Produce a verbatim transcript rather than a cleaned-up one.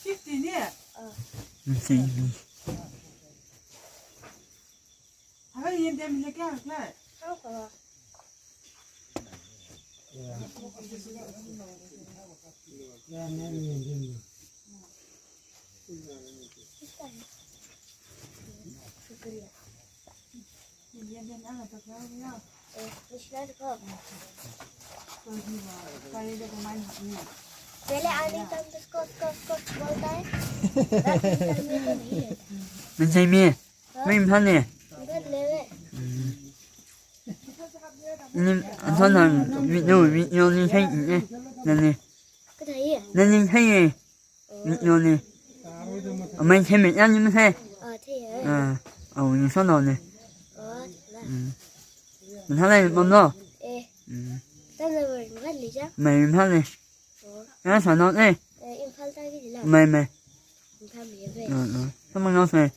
Fifty ne? Same. Haka yendem le kya kla? पहले आने टाइम तो स्कॉच, स्कॉच, स्कॉच बोलता है। बाद में टाइम में तो नहीं लेता। Mansei mi? हाँ? Mai mphāne? बदले में। Ni, anthon nang, video, video ni thei ne. Nani? कथा ये? Nani thei ne? Video ni. Amei thei me, yani mathei. हाँ, ठीक है। Ah, au ni sānao ne. हाँ, ठीक है। Mm. Mathālei mamlo? ए। Mm. तब जब बदले जा। Mai mphāne. Oh. Ya sānao ne. Eh, Imphal ta ki la. Mai, mai. Imphal mi be. Ah, ah. Tama ngau se.